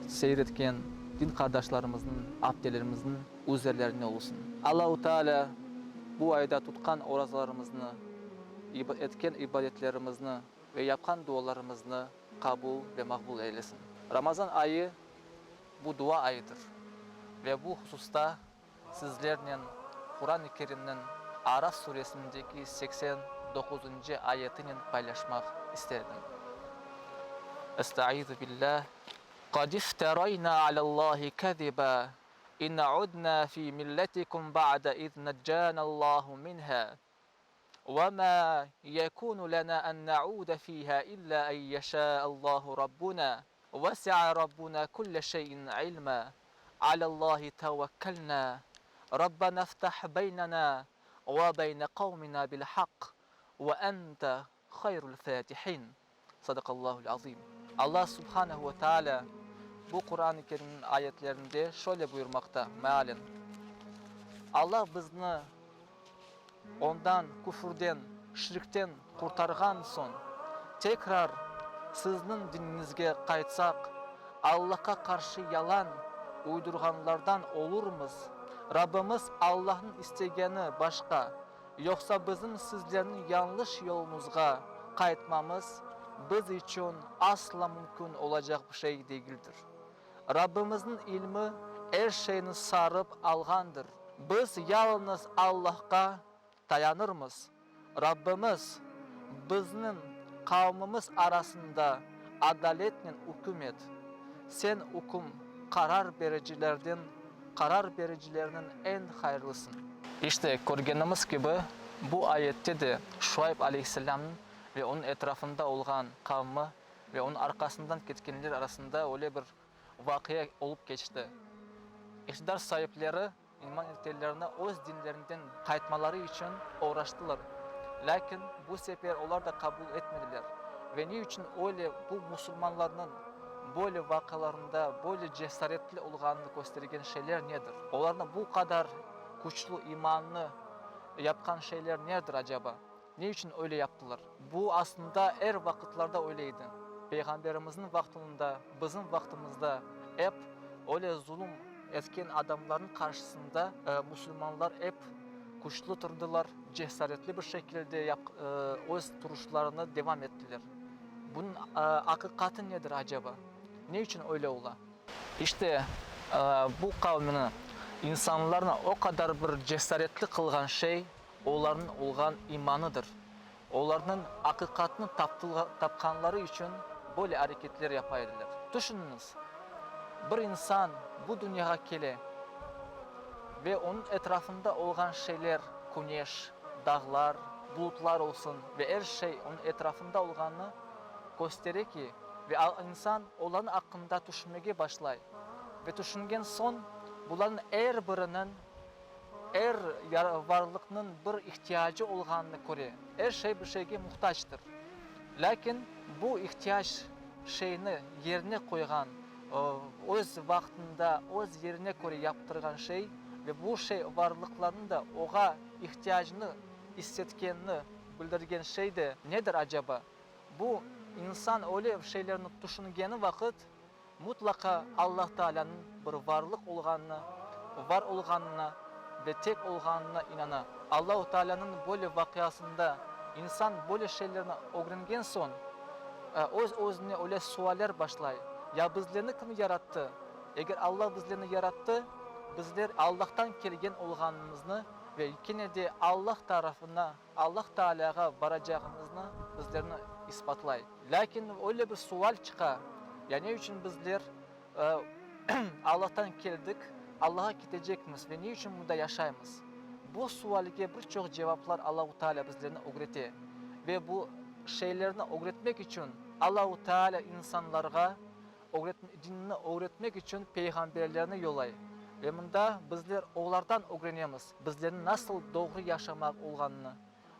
Speaker 7: seyir etken din qardaşlarımıznıñ, aptelerimizniñ üzerlerine olsun. Allahu Teala bu ayda tutqan orazalarımıznı, etken ibadetlerimizni ve yapqan dualarımıznı qabul ve maqbul eylesin. Ramazan ayı bu dua ayıdır ve bu hususta sizlernen Quran-ı Kerimniñ Araf suresindeki 89-ncı ayetinen paylaşmaq ister edim. Estaizu billah, Qad ifterayna alallahi keziba, in udna fi milletikum ba'de iz neccanallahu minha. Ve mâ yekûnu lenâ en ne'ûde fîhâ illâ en yeşâ'allâhu rabbunâ, vesi'a rabbunâ kulle şey'in ilmâ, alellâhi tevekkelnâ, rabbenâ iftah beynenâ ve beyne kavminâ bil haqq, ve ente hayrul fâtihin. Sadakallahul azim. Allah subhanehu ve teala bu Quran-ı Kerimniñ ayetlerinde şöyle buyurmaqta, mealen, Allah bizni ondan, küfürden, şirkten qurtarğan soñ, tekrar sizniñ diniñizge qaytsaq, Allahqa qarşı yalan uydurğanlardan olurmız. Rabbimiz Allahnıñ istegeni başqa, Yoqsa bizim sizlerniñ yañlış yolumızğa qaytmamız biz içün asla mümkün olacaq bir şey degildir. Rabbimizniñ ilmi er şeyni sarıp alğandır. Biz yalıñız Allahqa tayanırmız. Rabbimiz, bizniñ qavmımız arasında adaletnen üküm et. Sen üküm, qarar bericilerden, qarar bericilerniñ eñ hayırlısıñ. İşte, körgenimiz kibi, bu ayette de Şuayb aleyhisselâmnıñ ve onıñ etrafında olğan qavmı ve onıñ arqasından ketkenler arasında öyle bir vaqia olıp keçti. İqtidar saipleri İman etkenlerni öz dinlerinden qaytmaları içün oğraştılar. Lâkin bu sefer olar da qabul etmediler. Ve ne içün öyle bu musulmanlarnıñ böyle vaqialarında böyle cesaretli olğanını köstergen şeyler nedir? Olarnı bu qadar küçlü imannı yapqan şeyler nedir acaba? Ne içün öyle yaptılar? Bu aslında er vaqıtlarda öyle edi. Peyğamberimizniñ vaqtında, bizim vaqtımızda ep öyle zulum etken adamlarnıñ qarşısında musulmanlar ep küçlü turdılar, cesaretli bir şekilde öz turuşlarını devam ettiler. Bunıñ aqiqatı nedir acaba? Ne içün öyle ola? İşte, bu qavmini, insanlarnı o qadar bir cesaretli qılğan şey, olarnıñ olğan imanıdır. Olarnıñ aqiqatnı tapqanları içün böyle areketler yapa ediler. Tüşüniñiz, bir insan bu dünyağa kele ve onıñ etrafında olğan şeyler, küneş, dağlar, bulutlar olsun ve er şey onıñ etrafında olğanını köstere ki, ve insan olarnıñ aqqında tüşünmege başlay ve tüşüngen soñ bularnıñ er biriniñ, er varlıqnıñ bir ihtiyacı olğanını köre. Er şey bir şeyge muhtactır. Lâkin bu ihtiyac şeyni yerine qoyğan, öz vaqtında, öz yerine köre yaptırğan şey ve bu şey varlıqlarnıñ da oğa ihtiyacını issetkenini bildirgen şey de nedir acaba? Bu insan öyle şeylerni tüşüngeni vaqıt, mutlaqa Allah Taalânıñ bir varlıq olğanına, var olğanına ve tek olğanına inana. Allahu Taalânıñ böyle vaqiasında insan böyle şeylerni ögrengen soñ, öz-özüne öyle sualler başlay, Ya bizlerni kim yarattı? Eger Allah bizlerni yarattı, bizler Allahtan kelgen olğanımıznı ve kene de Allah tarafına, Allah Taalâğa baracağımıznı bizlerni isbatlay. Lâkin öyle bir sual çıqa, ya ne içün bizler Allahtan keldik, Allağa ketecekmiz ve ne içün mında yaşaymız? Bu sualge bir çoq cevaplar Allahu Taalâ bizlerni ögrete. Ve bu şeylerni ögretmek içün Allahu Taalâ insanlarğa dinini ögretmek içün peyğamberlerni yollay. Ve mında bizler olardan ögrenemiz, bizlerniñ nasıl doğru yaşamaq olğanını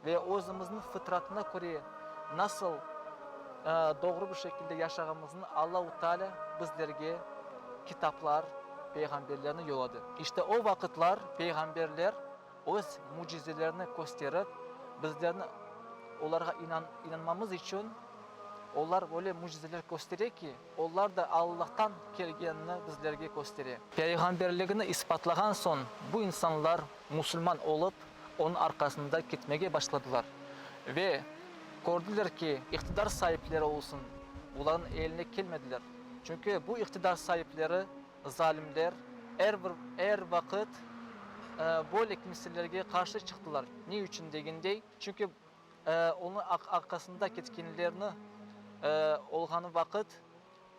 Speaker 7: ve özümizniñ fıtratına köre nasıl doğru bir şekilde yaşağımıznı Allahu Teala bizlerge kitaplar, peyğamberlerni yolladı. İşte o vaqıtlar peyğamberler öz mücizelerini kösterip, bizlerni olarğa inanmamız içün olar öyle mücizeler köstere ki, olar da Allahtan kelgenini bizlerge köstere. Peyğamberligini isbatlağan soñ bu insanlar musulman olıp, onıñ arqasında ketmege başladılar ve kördiler ki, iqtidar saipleri olsun, olarnıñ eline kelmediler. Çünki bu iqtidar saipleri zalimler er bir, er vaqıt böyle kimselerge qarşı çıqtılar. Ne içün degendey, çünki onıñ arqasında ketkenlerni olğanı vaqıt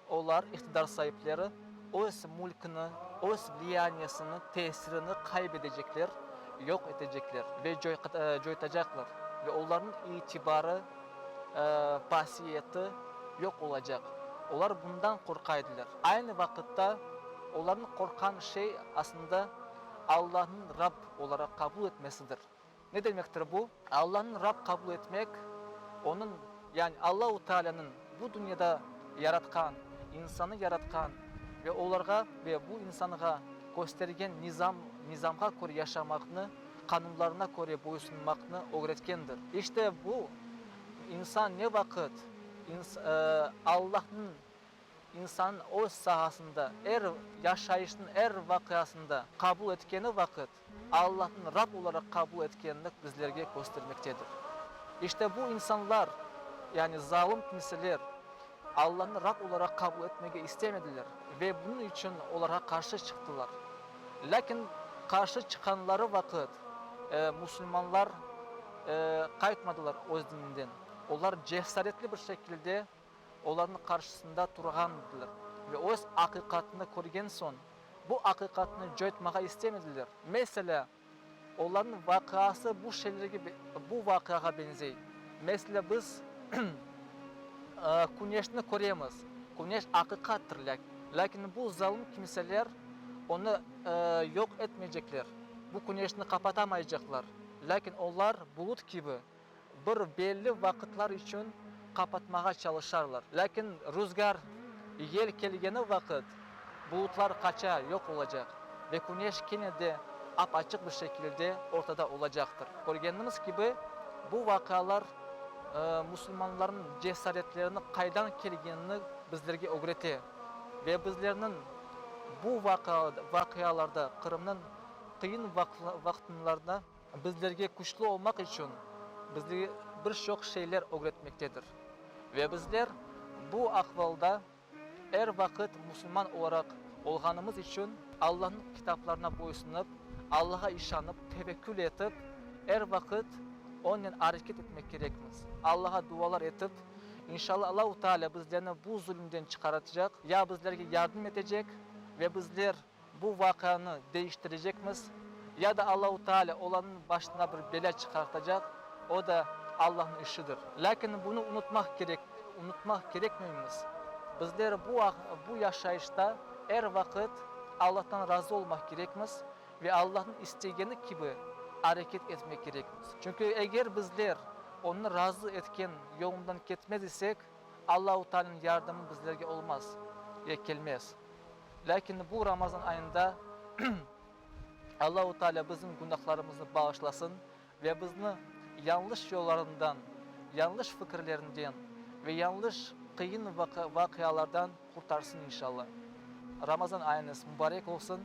Speaker 7: olar, iqtidar saipleri, öz mülkini, öz vliyaniyesini, tesirini qayb edecekler, yoq etecekler ve coytacaqlar ve olarnıñ itibarı, pasiyeti yoq olacaq. Olar bundan qorqa ediler. Aynı vaqıtta, olarnıñ qorqqan şey aslında Allanıñ Rabb olaraq qabul etmesidir. Ne demektir bu? Allanıñ Rabb qabul etmek, Onıñ, yani Allahu Taalânıñ bu dünyada yaratqan, insanı yaratqan ve olarğa ve bu insanğa köstergen nizam, nizamğa köre yaşamaqnı, qanunlarına köre boysunmaqnı ögretkendir. İşte bu insan ne vaqıt Allahnıñ insannıñ öz sahasında, er yaşayışnıñ er vaqiasında qabul etkeni vaqıt, Allahnıñ Rab olaraq qabul etkenini bizlerge köstermektedir. İşte bu insanlar, yani zalım kimseler, Allanı Rab olaraq qabul etmege istemediler ve bunıñ içün olarğa qarşı çıqtılar. Lâkin qarşı çıqqanları vaqıt musulmanlar qaytmadılar öz dininden. Olar cesaretli bir şekilde olarnıñ qarşısında turğan ediler ve öz aqiqatını körgen soñ, bu aqiqatnı coytmağa istemediler. Meselâ, olarnıñ vaqiası bu şeylerge, bu vaqiağa beñzey. Meselâ, biz küneşni köremiz, küneş aqiqattır, lâkin bu zalım kimseler onı yoq etmeycekler, bu küneşni qapatamaycaqlar, lâkin olar bulut kibi bir belli vaqıtlar içün qapatmağa çalışarlar. Lâkin ruzgâr, yel kelgeni vaqıt bulutlar qaça, yoq olacaq ve küneş kene de ap-açıq bir şekilde ortada olacaqtır. Körgenimiz kibi, Bu vaqialar musulmanlarnıñ cesaretlerini qaydan kelgenini bizlerge ögrete ve bizlerniñ bu vaqialarda Qırımnıñ qıyın vaqtınlarda bizlerge küçlü olmaq içün bizlerge bir çoq şeyler ögretmektedir. Ve bizler bu ahvalda Er vaqıt musulman olaraq olğanımız içün Allanıñ kitaplarına boysunıp, Allağa işanıp, tevekkül etip, er vaqıt Onen areket etmek kerekmiz. Allağa dualar etip, inşalla Allahu Teala bizlerni bu zulümden çıqaratacaq, ya bizlerge yardım etecek ve bizler bu vaqianı deñiştirecekmiz, ya da Allahu Teala olarnıñ başına bir belâ çıqartacaq, o da Allahnıñ işidir. Lâkin bunı unutmaq kerek, unutmaq kerekmeymiz. Bizler bu bu yaşayışta er vaqıt Allahtan razı olmaq kerekmiz ve Allahnıñ istegeni kibi areket etmek kerekmiz. Çünki eger bizler Onı razı etken yolundan ketmez isek, Allahu Tealânıñ yardımı bizlerge olmaz ve kelmez. Lâkin bu Ramazan ayında Allahu Teala bizim günahlarımıznı bağışlasın ve bizni yañlış yollarından, yañlış fikirlerinden ve yañlış qıyın vaqialardan qurtarsın inşallah. Ramazan ayıñız mubarek olsun!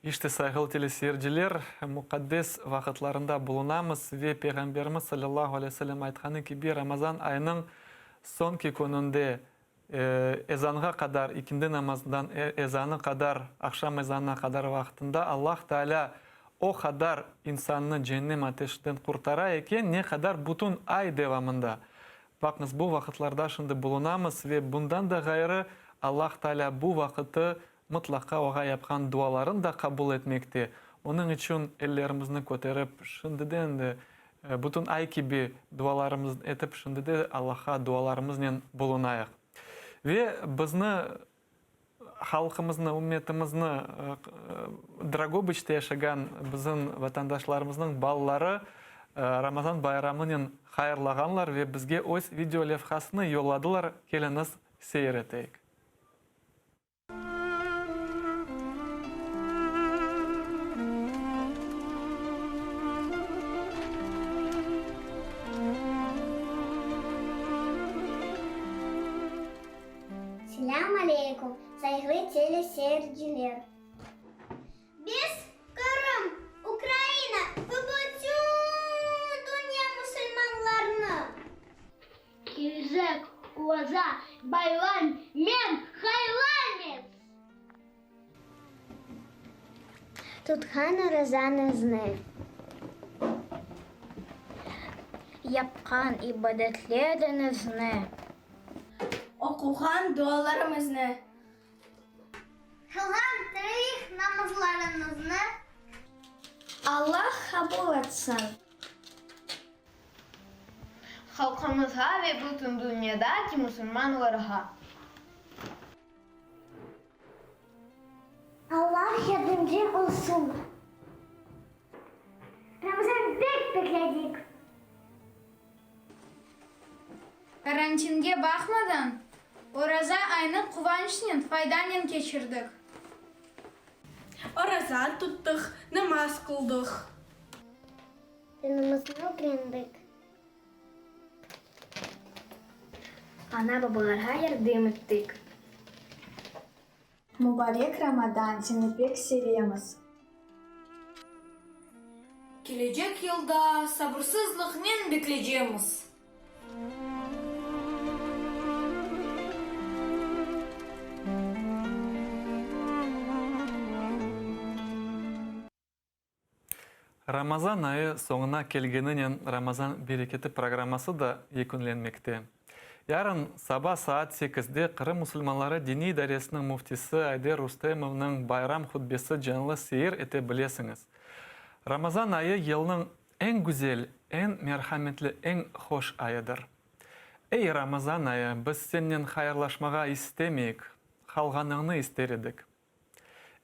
Speaker 2: İşte, sayğılı teleseyirciler, muqaddes vaqıtlarında bulunamız ve Peyğamberimiz salâllahu aleyhi ve sellem aytqanı kibi, Ramazan ayınıñ soñki kününde ezanğa qadar, ikindi namazından ezanı qadar, aqşam ezanına qadar vaqtında Allah Taalâ o qadar insannı cennem ateşinden qurtara eken, ne qadar bütün ay devamında. Baqıñız, bu vaqıtlarda şimdi bulunamız ve bundan da ğayrı Allah Taalâ bu vaqıtı Mıtlaqa oğa yapqan duaların da qabul etmekte. Onıñ içün ellerimizni köterip, şimdiden de, bütün ay kibi dualarımıznı etip, şimdi de Allahqa dualarımıznen bulunayıq. Ve bizni, halqımıznı, ümmetimizni, Dragobıçta yaşağan bizim vatandaşlarımıznıñ balaları Ramazan bayramınen hayırlağanlar ve bizge öz video levhasını yolladılar, keliñiz, seyir eteyik.
Speaker 3: Selâm aleykum, sayğılı teleseyirciler! Biz Qırım, Ukraina ve bütün dünya musulmanlarını. Kelecek Oraza bayram men hayırlaymız! Tutqan orazañıznı, yapqan ibadetleriñizni.
Speaker 8: Oquğan dualarımıznı.
Speaker 3: Qılğan teravih namazlarıñıznı.
Speaker 8: Allah qabul etsin! Halqımızğa ve bütün dünyadaki musulmanlarğa.
Speaker 3: Allah yardımcı olsun. Ramazan pek bekledik.
Speaker 8: Karantinge baqmadan, oraza aynı quvançnen, faydanen keçirdik.
Speaker 9: Oraza tuttıq, namaz qıldıq.
Speaker 3: Dinimizni ögrendik.
Speaker 8: Ana-babalarğa yardım ettik.
Speaker 10: Mubarek Ramadan, seni pek sevemiz!
Speaker 11: Kelecek yılda sabırsızlıqnen bekleycemiz.
Speaker 2: Ramazan ayı soñuna kelgeninen Ramazan bereketi programması da yekünlenmekte. Yarın saba saat sekizde Qırım musulmanları diniy idaresiniñ müftisi Ayder Rustemovnıñ bayram hutbesi canlı seyir ete bilesiñiz. Ramazan ayı yılnıñ eñ güzel, eñ merhametli, eñ hoş ayıdır. Ey, Ramazan ayı, biz sennen hayırlaşmağa istemeyik, qalğanıñnı ister edik.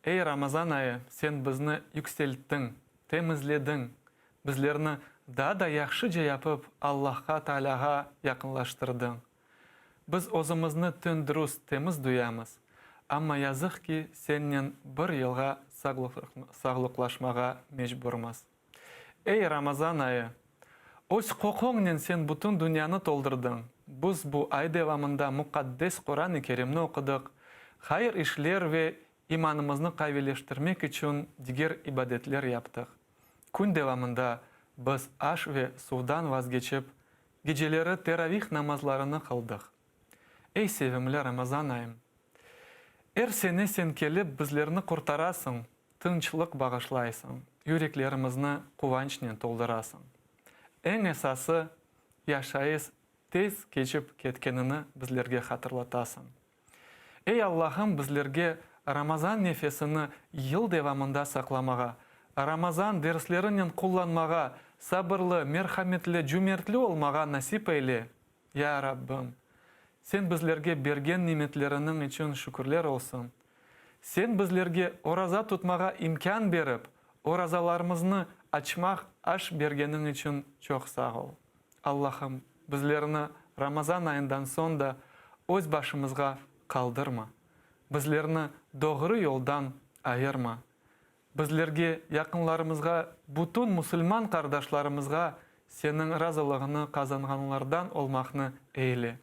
Speaker 2: Ey, Ramazan ayı, sen bizni yükselttiñ, temizlediñ, bizlerni daa da yahşıca yapıp Allahqa Taalâğa yaqınlaştırdıñ. Biz özümizni tündürüst, temiz duyamız, amma yazıq ki, sennen bir yılğa sağ. sağlıqlaşmağa mecburmız. Ey, Ramazan ayı! Öz qoquñnen sen bütün dünyanı toldurdıñ. Biz bu ay devamında muqaddes Quran-ı Kerimni oqudıq, hayır işler ve imanımıznı qaviyleştirmek içün diger ibadetler yaptıq. Kün devamında biz aş ve suvdan vazgeçip, geceleri teravih namazlarını qıldıq. Ey, sevimli Ramazan ayım! Er sene sen kelip bizlerni qurtarasıñ, tınçlıq bağışlaysıñ, yüreklerimizni quvançnen toldurasıñ. Eñ esası, yaşayış tez keçip ketkenini bizlerge hatırlatasıñ. Ey, Allahım, bizlerge Ramazan nefesini yıl devamında saqlamağa, Ramazan derslerinen qullanmağa, sabırlı, merhametli, cümertli olmağa nasip eyle. Ya Rabbim! Sen bizlerge bergen nimetleriniñ içün şükürler olsun. Sen bizlerge oraza tutmağa imkân berip, orazalarımıznı açmaq aş bergeniñ içün çoq sağ ol. Allahım, bizlerni Ramazan ayından soñ da öz başımızğa qaldırma. Bizlerni doğru yoldan ayırma. Bizlerge, yaqınlarımızğa, bütün musulman qardaşlarımızğa Seniñ razılığıñı qazanğanlardan olmaqnı eyle.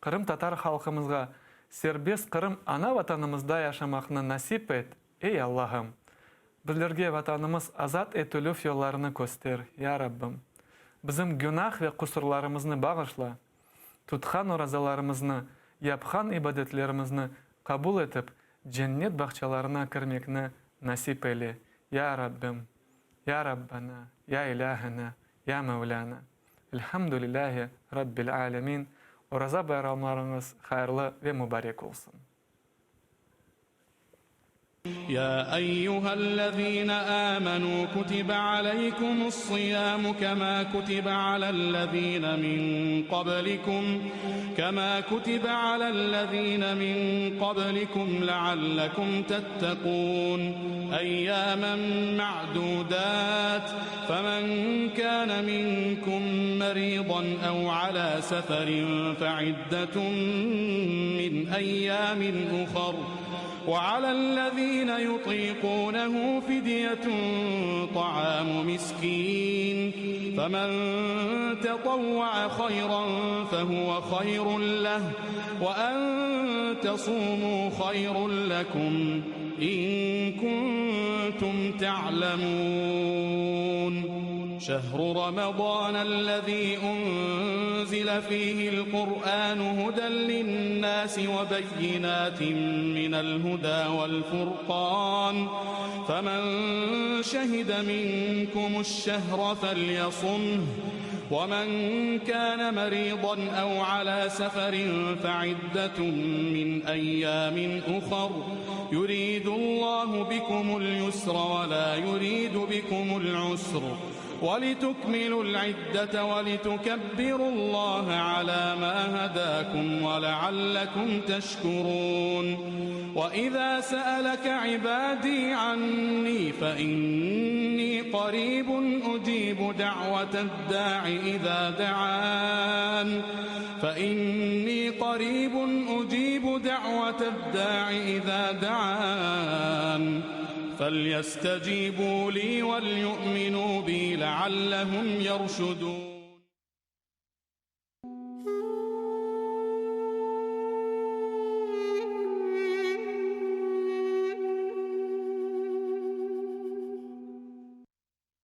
Speaker 2: Qırımtatar halqımızğa serbest Qırım ana Vatanımızda yaşamaqnı nasip et, ey Allahım! Bizlerge Vatanımız azat etilüv yollarını köster, ya Rabbim! Bizim günah ve qusurlarımıznı bağışla, tutqan orazalarımıznı, yapqan ibadetlerimizni qabul etip, cennet bağçalarına kirmekni nasip eyle, ya Rabbim! Ya Rabbana, ya İlâhena, ya Mevlâna! Elhamdülillâhi Rabbil âlemin! Oraza bayramlarıñız hayırlı ve mubarek olsun!
Speaker 12: Ya eyyühellezîne âmenû kutibe aleykumus-siyâmu kemâ kutibe alellezîne min qablikum kemâ kutibe alellezîne min qablikum leallekum tettekûn eyyâmen me'dûdât femen kâne minkum merîdan ev alâ seferin fe'iddetun min eyyâmin uhar. Ve alellezîne yutîkûnehu fidyetun ta'âmu miskîn, femen tetavva'a hayran fehuve hayrun leh, ve en tesûmû hayrun lekum in kuntum te'lemûn. Şehru Ramazânellezî unzile fîhil Kur'ânu huden linnâsi ve beyinâtin minel hudâ vel furqân, femen şehide minkumuş-şehre felyasumh, ve men kâne merîdan ev alâ seferin feiddetun min eyyâmin uhar, yuridullahu bikumul yusra ve lâ yuridu bikumul usr. Ve litukmilul iddete ve litukebbirullahe alâ mâ hedâkum ve leallekum teşkurûn. Ve izâ se'eleke ibâdî annî fe innî qarîbun ucîbu da'veted-dâ'i izâ de'ân. Fe innî qarîbun ucîbu da'veted-dâ'i izâ de'ân. Felyestecîbû lî velyu'minû bî leallehum yerşudûn.